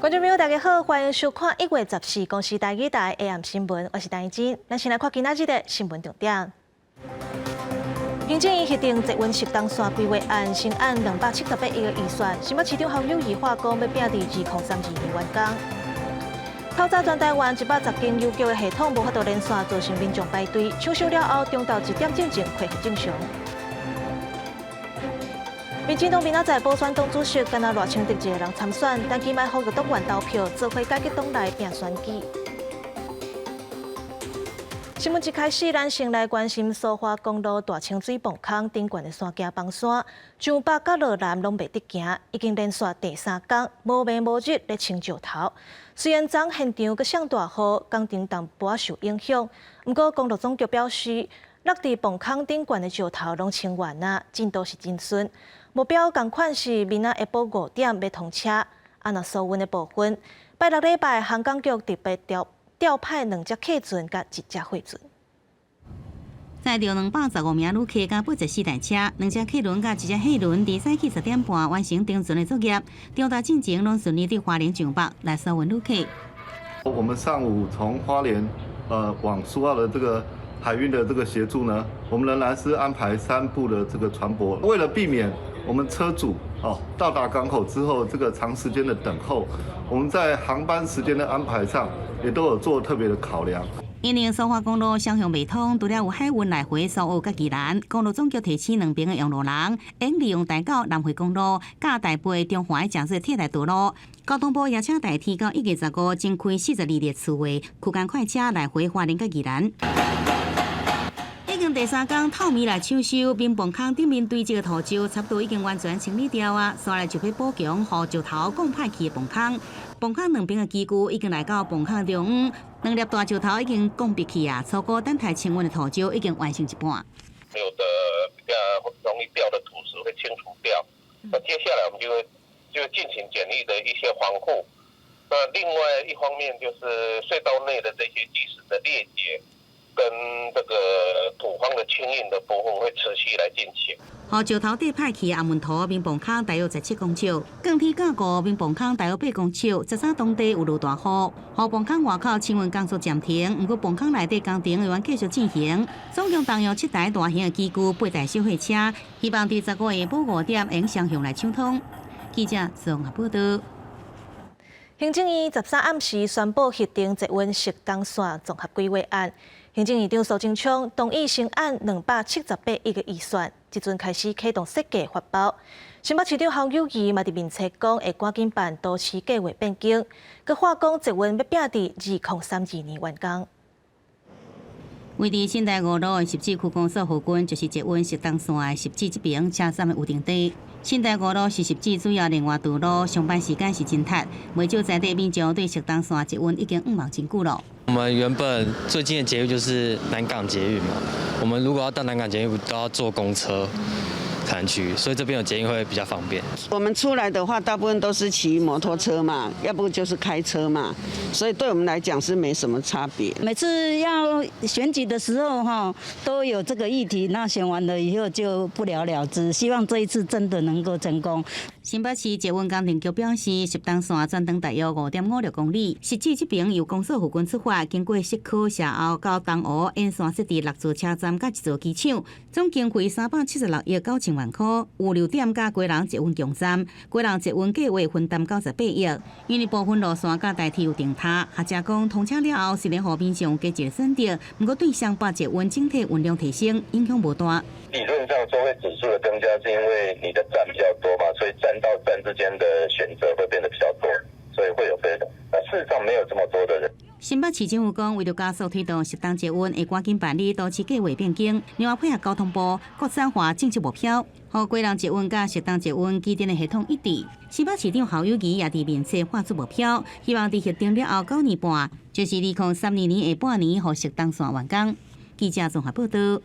觀眾朋友，大家好，歡迎收看1月14公視台語台 AM 新聞，我是陳怡貞。咱先來看今仔日的新聞重點。行政院核定捷運汐東線規劃案，成案278億的預算，新北市長侯友宜話講欲拚佇2032年完工。透早全台灣110間郵局的系統無法度連線，造成民眾排隊搶修了後，中晝1點進前恢復正常。民進黨明仔載補選黨主席，干焦賴清德一个人參選，陳其邁呼籲黨員投票，做伙解決黨內拚選舉。新聞一開始，咱先來關心蘇花公路大清水磅空頂懸的山崎崩山，上北佮落南攏袂得行，已經連續第三工無暝無日咧清石頭。雖然昨現場閣上大雨，工程淡薄仔受影響，毋過公路總局表示，落佇磅空頂懸的石頭攏清完啊，進度是真順。目標仝款是明仔下晡5點欲通車。啊，若疏運的部分，拜六禮拜航港局特別調派兩隻客船佮一隻貨船。載著215名旅客佮84台車，兩隻客輪佮一隻貨輪，佇早起10點半完成登船的作業，中晝進前攏順利佇花蓮上北來疏運旅客。我們上午從花蓮往蘇澳的這個海運的這個協助呢，我們仍然是安排三部的這個船舶，為了避免我們車主哦到達港口之後這個長時間的等候，我們在航班時間的安排上也都有做特別的考量。因為蘇花公路雙向袂通，除了有海運來回蘇澳佮宜蘭，公路總局提醒兩邊的用路人，應利用大九南迴公路、佮台北中環誠做替代道路。交通部也請台鐵到1月15增開42列次的區間快車來回花蓮佮宜蘭。已經第三工透暝來搶修，民磅空頂面堆積的土石差不多已經完全清理掉啊，紲來就欲補強予石頭降歹去的磅空。磅空兩邊的機具已經來到磅空中央，兩粒大石頭已經降落去啊，初步等待清運的土石已經完成一半。有的比較容易掉的土石會清除掉，那接下來我們就會進行簡易的一些防護。那另外一方面就是隧道內的這些基石的裂解跟這個土方的清運的部分會持續來進行。予石頭硩歹去的阿門塗民磅空大約17公尺，鋼鐵架高民磅空大約8公尺。13當地有落大雨，予磅空外口清運工作暫停，毋過磅空內底工程猶原繼續進行。總共動用七台大型的機具、八台小貨車，希望佇15下晡5點會雙向來暢通。記者綜合報道。行政院13暗時宣布核定捷運汐東線綜合規劃案，行政院長蘇貞昌同意成案278億的預算，這陣開始啟動設計發包。新北市長侯友宜嘛佇面冊講，會趕緊辦都市計劃變更，閣話講捷運欲拚佇2032年完工。位佇信大五路的汐止區公所附近，就是捷運汐東線的汐止這爿車站的預定地。信大五路是汐止主要連外道路，上班時間是真塞，袂少在地民眾對汐東線捷運已經向望真久了。我們原本最近的捷運就是南港捷運嘛，我們如果要到南港捷運，都要坐公車才能去，所以這邊有捷運會比較方便。我們出來的話，大部分都是騎摩托車嘛，要不就是開車嘛，所以對我們來講是沒什麼差別。每次要選舉的時候，哈，都有這個議題，那選完了以後就不了了之。希望這一次真的能夠成功。新北市捷運工程局表示，汐東線全長大約5.56公里，汐止這爿由公所附近出發，經過西區、社後到東湖，沿線設置六座車站佮一座機場，總經費376億9千萬箍，有六點佮基隆捷運共站，基隆捷運計劃分擔98億。因為部分路線佮台鐵有重疊，學者講通車了後，雖然予民眾加一个選擇，毋過對雙北捷運整體運量提升影響無大。理論上收費指數的增加是因為你的站比較多嘛，所以站到站之間的選擇會變得比較多，所以會有飛的。那事實上沒有這麼多的人。新北市政府講，為著加速推動汐東捷運，會趕緊辦理都市計劃變更，另外配合交通部國產化政策目標，予基隆捷運佮汐東捷運起點的系統一致。新北市長侯友宜也佇面冊畫出目標，希望佇核定了後9年半，就是2032年下半年，予汐東線完工。記者綜合報道。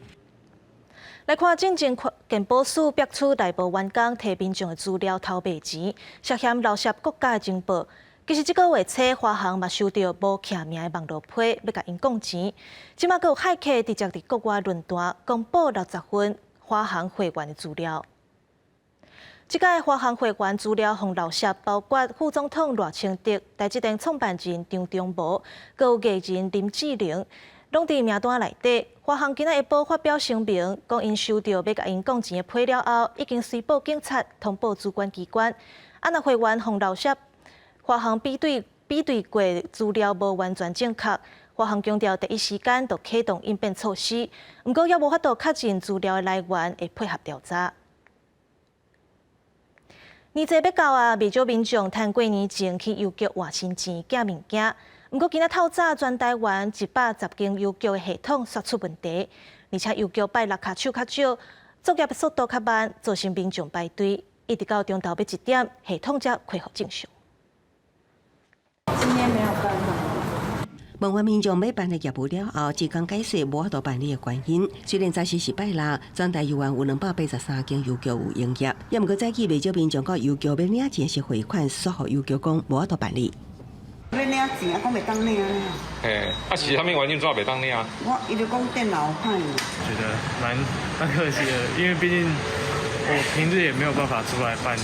來看進前健保署逼出內部員工提民眾的資料偷賣錢，涉嫌漏洩國家的情報。其實這個月初，華航嘛收到無記名的網路批，欲共𪜶講錢。這馬閣有駭客直接佇國外論壇公布60份華航會員的資料。這擺華航會員資料予漏洩，包括副總統賴清德、台積電創辦人張忠謀，閣有藝人林志玲，攏佇名單內底。華航今仔下晡發表聲明，講𪜶收著欲共𪜶摃錢的批了後，已經隨報警察通報主管機關。啊，若會員予漏洩，華航比對過資料無完全正確，華航強調第一時間就啟動應變措施，毋過猶無法度確認資料的來源，會配合調查。年節欲到啊，袂少民眾趁過年前去郵局換新錢、寄物件。毋過今仔透早全台灣110間郵局的系統煞出問題，而且郵局拜六跤手較少，作業速度較慢，造成民眾排隊，一直到中晝欲1點，系統才恢復正常。今天沒有辦法。問完民眾欲辦理業務了後，職工解釋無法度辦理的原因。雖然早時是拜六，全台猶原有283間郵局有營業，也毋過早起袂少民眾到郵局欲領錢抑是匯款，煞予郵局講無法度辦理。欲領錢啊，講袂當領啊。嘿，啊是啥物原因怎袂當領啊？我伊就講電腦歹。覺得蠻可惜的，因為畢竟我平日也沒有辦法出來辦事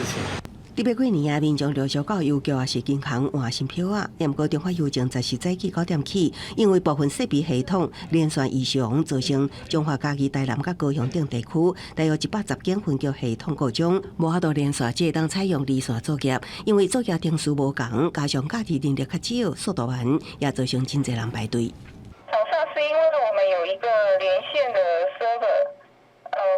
情。特別過年啊，民眾陸續到郵局抑是銀行換新票仔，也毋過中華郵政十四早起9點起，因為部分設備系統連線異常，造成彰化、嘉義、台南佮高雄等地區大約110間分局系統故障，無法度連線，只會當採用離線作業。因為作業程序無仝，加上假日人力較少，速度慢，也造成真濟人排隊。早上是因為我們有一個連線的 server，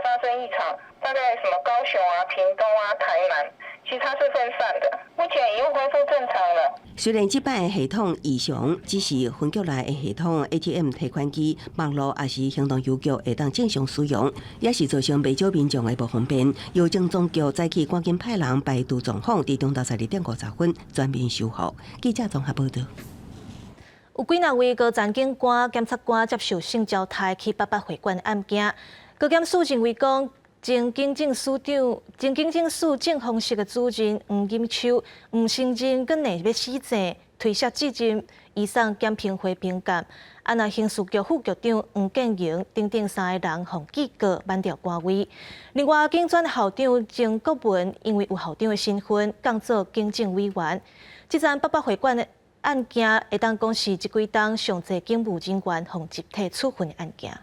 發生異常，大概什麼高雄啊、屏東啊、台南。其實它是分散的，目前已經恢復正常了。雖然這擺的系統異常，只是分局內的系統 ATM 提款機、網路抑是行動郵局會當正常使用，也是造成袂少民眾的無方便。郵政總局早起趕緊派人排除狀況，佇中晝12點50分全面修復。記者綜合報道。有幾若位高層警官、檢察官接受性招刣去八八會館案件，高檢署認為講，前警政署長、前警政署政風室的主任黃錦秋毋承認閣內欲死證，推卸責任，移送檢評會評鑑。啊，若刑事局副局長黃建榮等等三个人予警告免調官位。另外，警專校長曾國文因為有校長的身份，降做警政委員。這樁八八會館的案件，會當講是這幾冬上濟警務人員予集體處分的案件。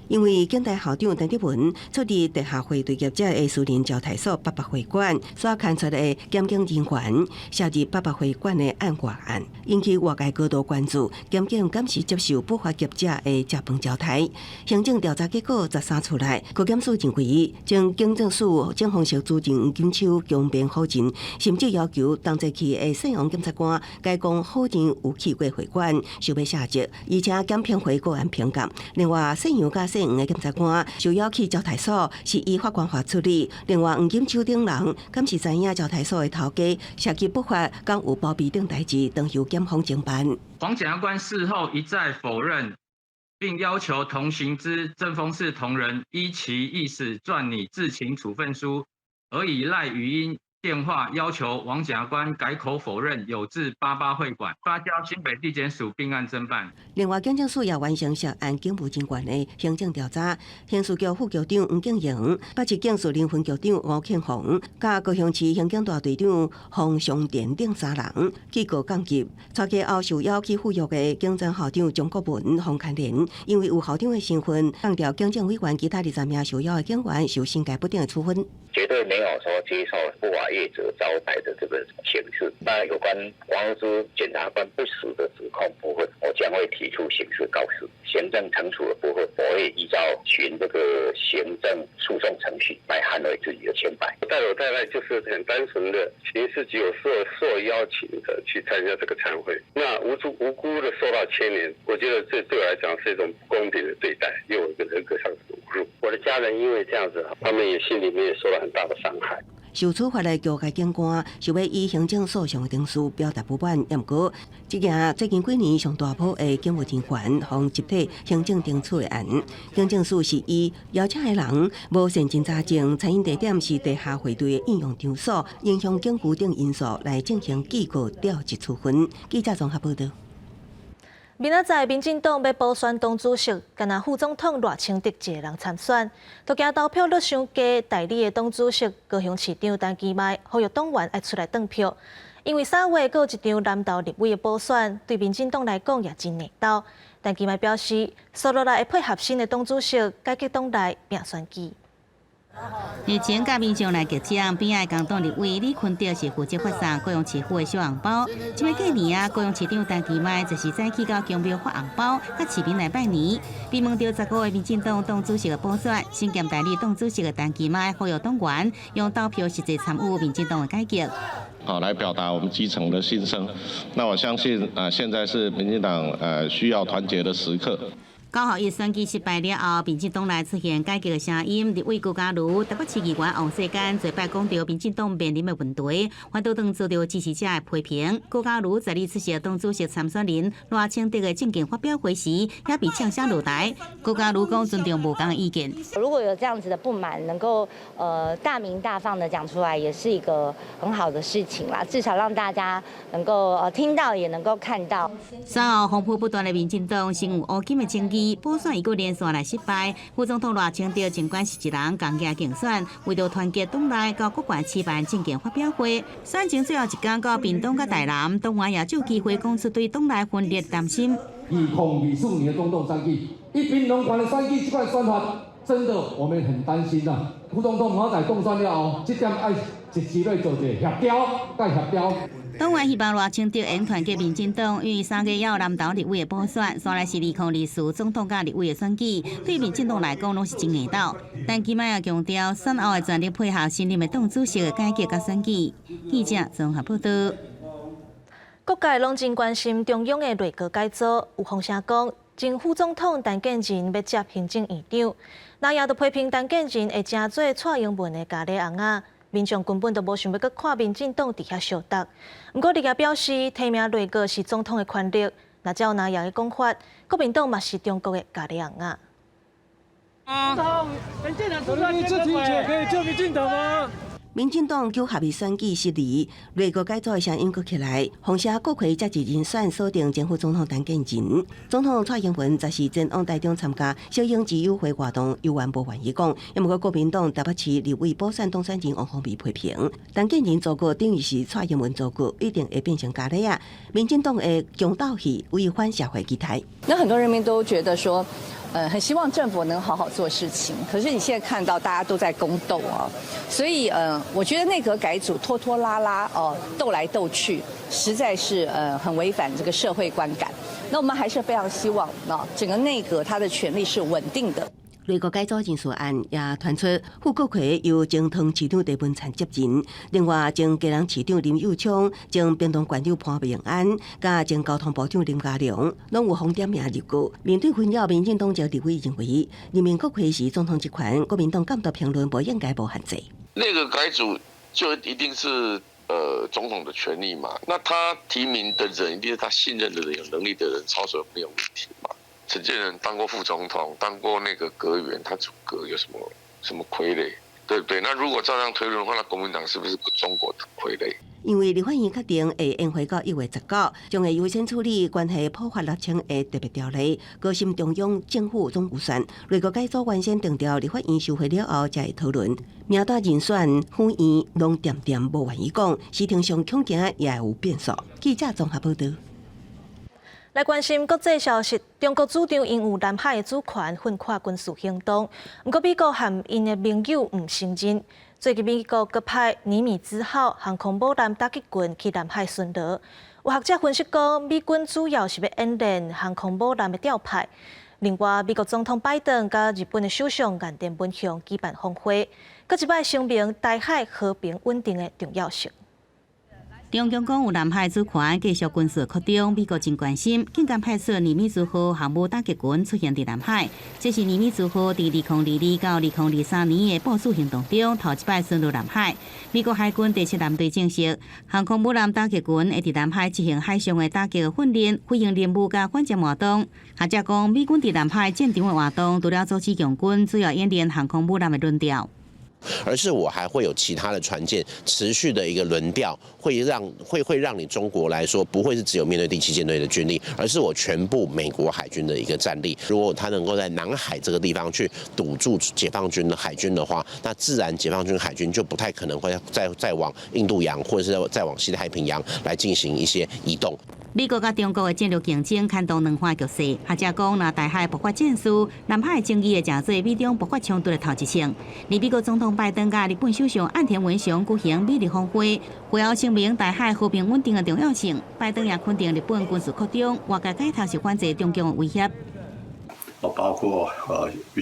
因為警大校長陳德文出入地下匯兌業者的私人招待所八八會館，所牽出的檢警人員涉入八八會館的案外案，引起外界高度關注。檢警敢是接受不法業者的食飯招待？行政調查結果13出來，高檢署認為，前警政署政風室主任黃錦秋強辯否認，甚至要求同齊去的姓黃檢察官該講否認有去過會館，想欲卸職，而且檢評會個案評鑑。另外，姓楊佮姓黃的檢察官受邀去招待所，是依法官法處理。另外，黃錦秋等人敢是知影招待所的頭家涉及不法，敢有包庇等代誌，當由檢方偵辦。黃檢察官事後一再否認，並要求同行之政風室同仁依其意思撰擬自請處分書，而以 LINE 語音電話要求王檢察官改口否認有至八八會館，發交新北地檢署並案偵辦。另外，警政署也完成涉案警務人員的行政調查，刑事局副局長黃建榮、北市警樹林分局長吳慶鴻、佮高雄市刑警大隊長洪尚田等三人去告降級。蔡家後受邀去赴約的警專校長張國文、洪牽連，因為有校長的身份，降調警政委員其他20名受邀的警員受訓誡不等的處分。絕對沒有說接受不法業者招待的這個形式。那有關王之檢察官不實的指控部分，我將會提出刑事告訴，行政懲處的部分，我會依照循這個行政訴訟程序來捍衛自己的清白。帶我帶來就是很單純的刑事局有受邀請的去參加這個餐會，那無辜的受到牽連，我覺得這對我來講是一種不公平的對待，又有一個人格上的侮辱。我的家人因為這樣子，他們也心裡面也受到很大的傷害。受處罰的高階警官想欲以行政訴訟的程序表達不滿，毋過這件最近幾年上大波的警務人員予集體行政懲處的案，警政署是以邀請的人無現金查證，餐飲地點是地下匯兌的應用場所，影響警務等因素來進行警告調職處分。記者綜合報道。明仔載民進黨欲補選黨主席，干焦副總統賴清德一个人參選，都驚投票率傷低。代理的黨主席高雄市長陳其邁呼籲黨員愛出來轉票，因為三月閣有一場南投立委的補選，對民進黨來講也真硬鬥。陳其邁表示，紲落來會配合新的黨主席改革黨內拼選舉。日前，佮民眾來結帳，邊仔工黨立委李坤德是負責發送高雄市府的小紅包。這擺過年啊，高雄市長陳其邁就是早起到宮廟發紅包，佮市民來拜年。被問著15號民進黨黨主席的補選，身兼代理黨主席的陳其邁呼籲黨員用投票實際參與民進黨的改革。好，來表達我們基層的心聲。那我相信啊，現在是民進黨需要團結的時刻。9合1選舉失敗了後，民進黨內出現改革的聲音。立委高嘉瑜、台北市議員王世堅濟擺講著民進黨面臨的問題，反倒當遭著支持者的批評。高嘉瑜在日出席黨主席參選人賴清德的政見發表會時，也被嗆聲落台。高嘉瑜講尊重無仝的意見。如果有這樣子的不滿，能夠大鳴大放的講出來，也是一個很好的事情啦。至少讓大家能夠聽到，也能夠看到。選後風波不斷的民進黨，先有烏金的爭議。補選伊閣連續來失敗，副總統賴清德儘管是一人仝行競選，為著團結黨內到各縣市辦政見發表會，選前最後一工到屏東佮台南，黨員也藉機會講出對黨內分裂擔心。2024年的總統選舉，以屏東縣的選舉這款選法，真的我們很擔心啊！副總統明仔載當選了後，這點愛一時來做一個協調，佮協調。黨員希望賴清德會團結民進黨，因為3月猶有南投立委的補選，煞來是2024總統佮立委的選舉，對民進黨來講攏是真硬鬥。陳其邁也強調，選後會全力配合新任的黨主席的改革佮選舉。記者綜合報道。各界攏真關心中央的內閣改組，有風聲講，前副總統陳建仁欲接行政院長，藍營就批評陳建仁會成做蔡英文的咖哩尪仔。民眾根本就無想欲閣看民進黨佇遐相鬥。毋過綠營表示，提名內閣是總統的權力，若照藍營的講法，國民黨嘛是中國的咖哩尪仔。啊！民進黨，你這聽起來可以救民進黨嗎？民進黨9合1選舉失利，內閣改組的聲音閣起來，風聲閣開這一人選鎖定前副總統陳建仁。總統蔡英文則是前往台中參加小英之友會活動，猶原無願意講。毋過國民黨台北市立委補選當選人王鴻薇批評，陳建仁組閣等於是蔡英文組閣，一定會變成咖哩仔。民進黨的宮鬥戲違反社會期待。那很多人民都覺得說，很希望政府能好好做事情，可是你現在看到大家都在宮鬥啊，所以我覺得內閣改組拖拖拉拉哦，鬥來鬥去，實在是很違反這個社會觀感。那我們還是非常希望啊，整個內閣它的權力是穩定的。內閣改組人事案也傳出，傅國葵由前桃園市長鄭文燦接任，另外前基隆市長林右昌、前屏東縣長潘孟安、佮前交通部長林佳龍，攏有紅點名入閣。面對紛擾，民進黨籍立委認為，任命閣揆是總統職權，國民黨監督評論無應該無限制。內閣改組就一定是總統的權力嘛？那他提名的人一定是他信任的人、有能力的人，操守沒有問題嘛？陳建仁當過副總統，當過那個閣員，他組閣有什麼什麼傀儡，對不對？那如果照這樣推論的話，那國民黨是不是中國的傀儡？因為立法院確定會延會到1月19，將會優先處理關係普法六千的特別條例，高審中央政府總預算，內閣改組原先定調立法院休會了後才會討論。名單人選府院攏恬恬無願意講，時程上恐驚也會有變數。記者綜合報道。來關心國際消息，中國主張𪜶有南海的主權，奮闊軍事行動。毋過美國和𪜶的盟友毋承認。最近美國閣派尼米茲號航空母艦打擊群去南海巡邏。有學者分析講，美軍主要是欲演練航空母艦的調派。另外，美國總統拜登佮日本的首相岸田文雄舉辦峰會，閣一擺聲明台海和平穩定的重要性。中共講有南海主權，繼續軍事擴張，美國真關心，竟敢派出尼米茲號航母打擊群出現佇南海。這是尼米茲號佇2022到2023年的部署行動中，頭一擺巡邏南海。美國海軍第七艦隊證實，航空母艦打擊群會佇南海執行海上的打擊訓練、飛行任務佮反潛活動。學者講，美軍佇南海戰場的活動，除了阻止共軍，主要演練航空母艦的輪調。而是我還會有其他的船艦持續的一個輪調，會讓你中國來說，不會是只有面對第七艦隊的軍力，而是我全部美國海軍的一個戰力。如果他能夠在南海這個地方去堵住解放軍的海軍的話，那自然解放軍海軍就不太可能會再往印度洋或者是再往西太平洋來進行一些移動。美國佮中國的戰略競爭牽動兩岸局勢，學者講，若台海爆發戰事，南海爭議會成做美中爆發衝突的頭一槍。而美國總統拜登佮日本首相岸田文雄舉行美日峰會，會後聲明台海和平穩定的重要性。拜登也肯定日本軍事擴張，外界解讀是反制中共的威脅。包括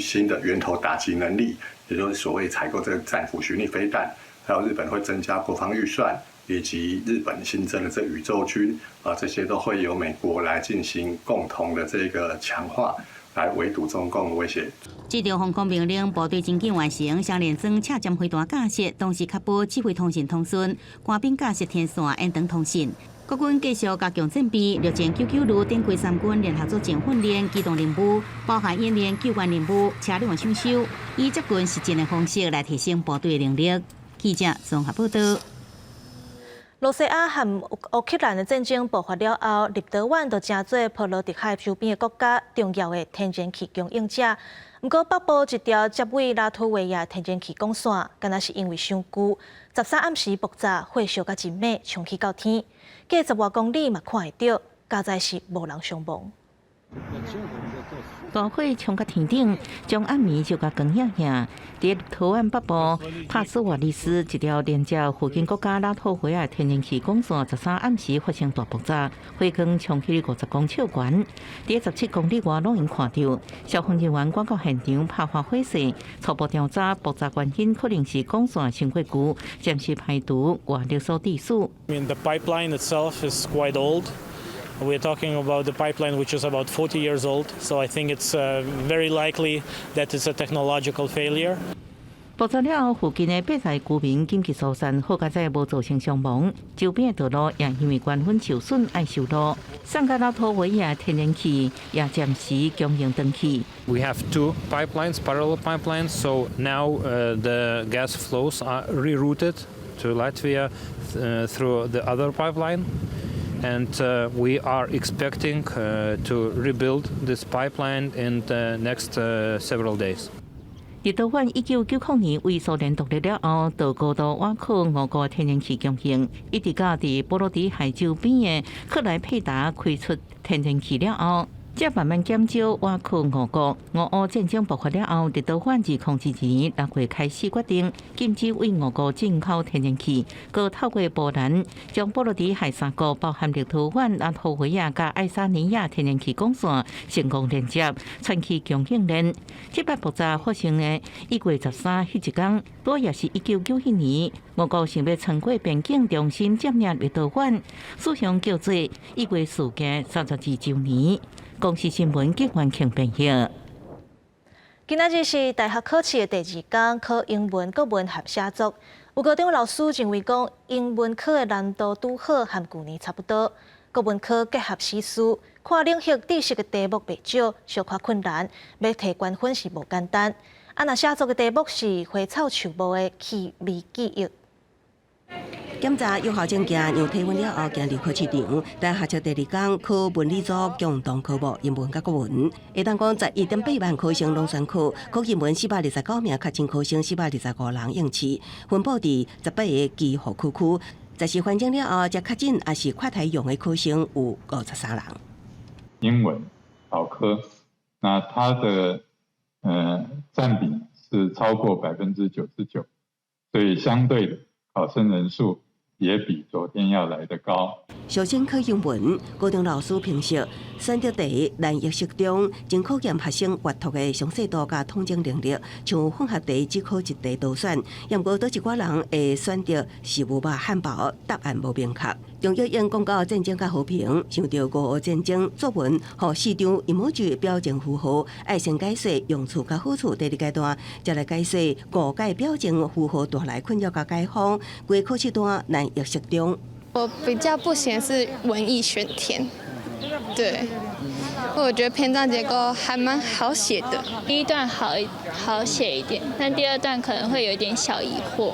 新的源頭打擊能力，也就是所謂採購這個戰斧巡弋飛彈，還有日本會增加國防預算。以及日本新增的這宇宙軍啊，這些都會由美國來進行共同的這個強化，來圍堵中共的威脅。這條防空命令部隊真緊完成，雙連裝車站飛彈架設，同時確保指揮通信通順，官兵架設天線遠程通信。國軍繼續加強戰備，陸戰99旅頂規三軍聯合作戰訓練機動任務，包含演練救援任務、車輛搶修，以接近實戰的方式來提升部隊能力。記者綜合報道。羅西亞和烏克蘭的戰爭爆發了後，立陶宛就成做波羅的海周邊的國家重要的天然氣供應者。毋過北部一條接對拉脫維亞天然氣管線，敢若是因為傷舊，13暗時爆炸，火燒甲真猛，衝起到天，隔十外公里嘛看會著，佳哉是無人傷亡。大火衝到天頂，將暗暝燒甲光影影。佇立陶宛北部帕斯瓦利斯一條連接附近國家拉脫維亞天然氣管線，13暗時發生大爆炸，火光衝起50公尺懸，佇17公里外攏會看著。消防人員趕到現場拍發火勢，初步調查爆炸原因可能是管線傷過舊，暫時排除外力所致死。 I mean, the pipeline itself is quite old. We're talking about the pipeline which is about 40 years old, so I think it's very likely that it's a technological failure. 爆炸了後，附近的八十個居民緊急疏散，好佳哉無造成傷亡。周邊的道路也因為關分受損愛修路。送到拉脫維亞天然氣也暫時供應斷去。 We have two pipelines, parallel pipelines, so now the gas flows are rerouted to Latvia through the other pipeline. And we are expecting to rebuild this pipeline in the next several days. 立陶宛1990年為蘇聯獨立了後，就高度倚靠俄國天然氣供應，一直到佇波羅的海周邊的克萊佩達開出天然氣了後，才慢慢減少倚靠俄國。俄烏戰爭爆發了後，立陶宛2022年6月開始決定禁止對俄國進口天然氣，閣透過波蘭將波羅的海三國，包含立陶宛、拉脫維亞佮愛沙尼亞天然氣管線成功連接，串起供應鏈。這擺爆炸發生的1月13彼一工，拄也是1991年，俄國想欲穿過邊境重新佔領立陶宛，史上叫做一月事件32週年。公視新聞結完慶編譯。今仔日是大學考試的第二工，考英文、國文和寫作。有高中老師認為講，英文科的難度拄好和舊年差不多。國文科結合時事，跨領域知識的題目袂少，小可困難，欲提懸分是無簡單。啊，若寫作的題目是花草樹木的趣味記憶。檢查有效證件，量體溫了後，行入考試場。但學測第二工考文理組共同科目英文佮國文，會當講11.8萬考生攏選考，考英文429名，確診考生425人應試，分布佇18個基予考區。在是環境了後，才確診抑是跨台陽的考生有53人。英文考科，那它的佔比是超過99%，所以相對的考生人數也比昨天要來得高。首先考英文，高中老師評析選擇題難易適中，真考驗學生閱讀的詳細度佮統整能力。像混合題只考一題多選，毋過佗一寡人會選擇食物吧漢堡，答案無明確。中藥用講到戰爭佮和平，想著俄烏戰爭作文，予四張 emoji 表情符號，愛先解說用處佮好處。第二階段才來解說誤解表情符號帶來困擾佮解放。規考試段難易適中。我比較不喜歡是文意選填，對，我覺得篇章結構還蠻好寫的，第一段好好寫一點，但第二段可能會有一點小疑惑。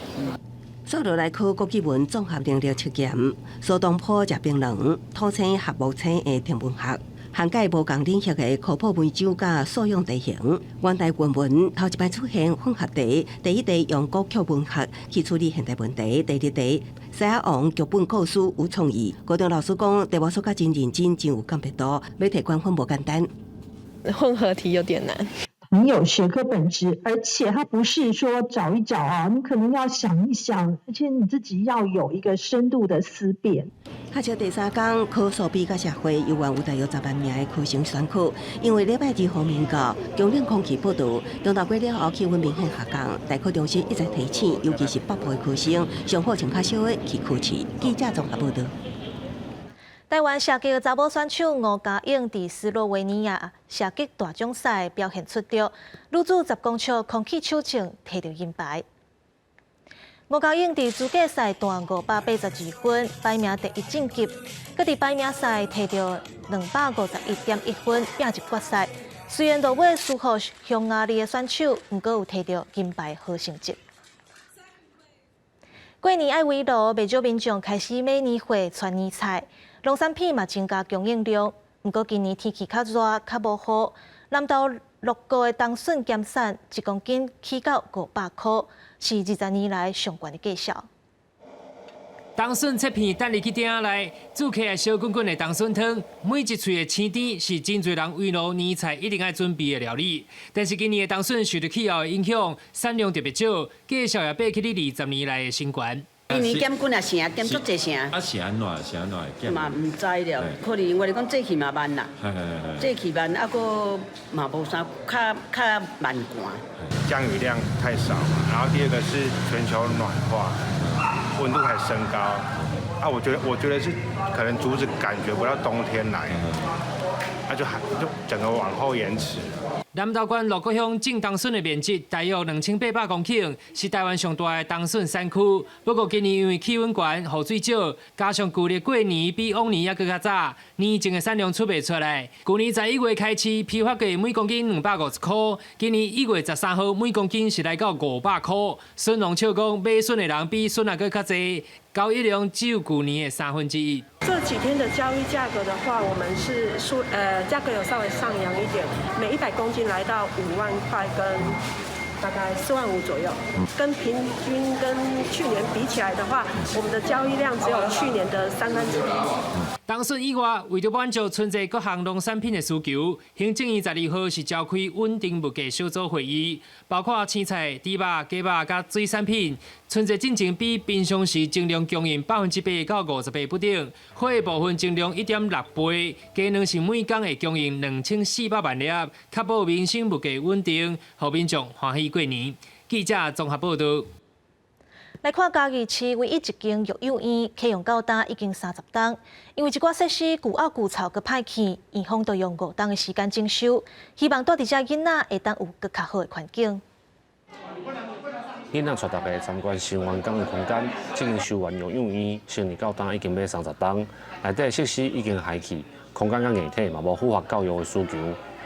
煞落來考國語文綜合能力測驗，蘇東坡食檳榔，土星合木星的天文學，涵蓋無仝領域的科普文章佮素養題型。元代國文頭一擺出現混合題，第一題用古曲文學去處理現代問題，第二題《獅仔王》劇本故事有創意。高中老師講，題目出甲真認真，真有鑑別度，欲提高分無簡單。混合題有點難。很有學科本質，而且它不是說找一找啊，你可能要想一想，而且你自己要有一個深度的思辨。學測第三工考數筆佮社會，猶原有大約10萬名的考生選考，因為禮拜二鋒面到，強冷空氣報到，中晝過了後氣溫明顯下降，大考中心一再提醒，尤其是北部的考生，上好穿較少的去考試。記者綜合報道。台灣射擊查某選手吳佳穎佇斯洛維尼亞射擊大獎賽表現出色，女子10公尺空氣手槍提著銀牌。吳佳穎佇資格賽彈582分，排名第一晉級；閣佇排名賽提著251.1分，拼入決賽。雖然落尾輸予匈牙利的選手，毋過有提著金牌好成績。過年愛圍爐，袂少民眾開始買年貨、囤年菜，農產品嘛增加供應量。毋過今年天氣較熱、較無雨，南投鹿谷的冬筍減產，1公斤起到500箍，是20年來上懸的價數。冬筍切片，等入去鼎內，煮起來燒滾滾的冬筍湯，每一喙的青甜是真濟人圍爐年菜一定愛準備的料理。但是今年的冬筍受著氣候的影響，產量特別少，價數也爬起20年來的新懸。今年減幾若成，減足濟成。啊是按怎？是按怎會減？嘛毋知了，可能我咧講節氣嘛慢啦，節氣慢，啊閣嘛無啥較較慢寒。降雨量太少嘛，然後第二個是全球暖化，溫度還升高，啊，我覺得是可能竹子感覺不到冬天來，啊就還就整個往後延遲。南投縣鹿谷鄉種冬筍的面積大約2800公頃，是台灣上大的冬筍產區。不過今年因為氣溫懸、雨水少，加上舊曆過年比往年猶閣較早，年種的產量出袂出來。舊年11月開始批發價每公斤250箍，今年1月13號每公斤是來到500箍。筍農笑講，買筍的人比筍仔閣較濟，交易量只有舊年的1/3。這幾天的交易價格的話，我們是數價格有稍微上揚一點，每100公斤來到5萬塊跟大概4萬5左右，跟平均跟去年比起來的話，我們的交易量只有去年的1/3。冬筍以外，為著滿足春節各項農產品的需求，行政院12號是召開穩定物價小組會議，包括青菜、豬肉、雞肉佮水產品，春節進前比平常時增量供應8%到50%不等，貨的部分增量1.6倍，雞卵是每工會供應2400萬粒，確保民生物價穩定，予民眾歡喜過年。記者綜合報道。來看嘉義市唯一一間育幼院，啟用到今已經30冬，因為一寡設施舊漚舊臭閣歹去，院方都用5冬的時間整修，希望蹛佇遮囡仔會當有閣較好的環境。囡仔帶大家參觀新完工的空間，這間修完育幼院成立到今已經欲30冬，內底設施已經害去，空間佮硬體嘛無符合教育的需求。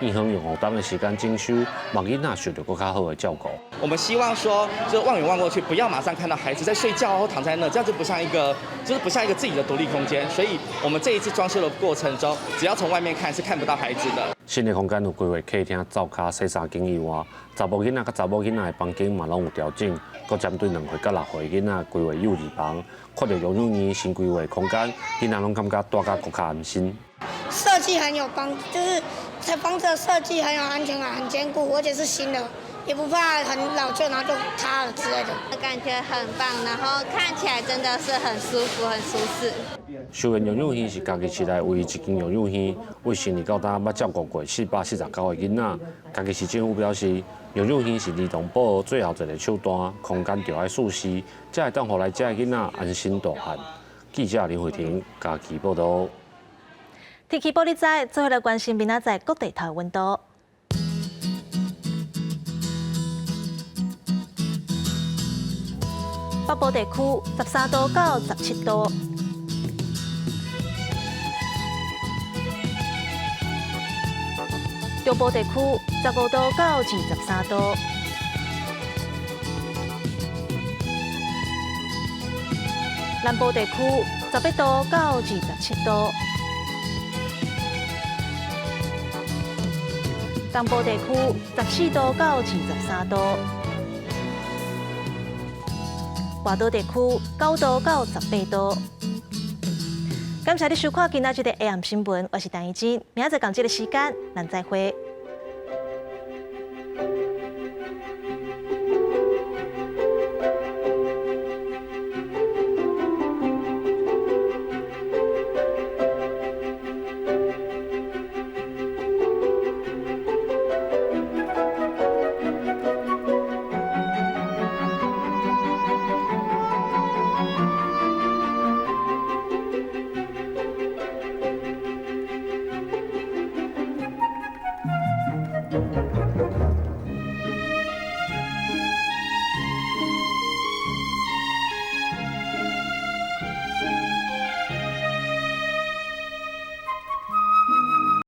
院方用5冬的時間整修，望囡仔受著閣較好的照顧。我們希望說，就望遠望過去，不要馬上看到孩子在睡覺或躺在那，這樣就不像一個，就是不像一個自己的獨立空間。所以，我們這一次裝修的過程中，只要從外面看是看不到孩子的。新的空間有規劃客廳、灶跤、洗衫間以外，查某囡仔佮查某囡仔的房間嘛攏有調整，閣針對2歲佮6歲囡仔規劃幼兒房，看著育幼院新規劃空間，囡仔攏感覺蹛甲閣較安心。設計很有幫，就是這房子的設計很有安全感，很堅固，而且是新的，也不怕很老舊然後就塌了之類的。感覺很棒，然後看起來真的是很舒服、很舒適。修園育幼院是嘉義市內唯一一間育幼院，為成立到今捌照顧過449個囡仔。嘉義市政府表示，育幼院是兒童保護最後一个手段，空間著愛舒適，才會當予來遮的囡仔安心大漢。記者林慧婷嘉義報道。天氣報你知，做伙來關心明仔載各地頭溫度。北部地區13度到17度。中部地區15度到23度。南部地區18度到27度，東部地區14度到23度，外島地區9度到18度。感謝你收看今仔日的 AM 新聞，我是陳怡靜，明仔載仝這个時間，咱再會。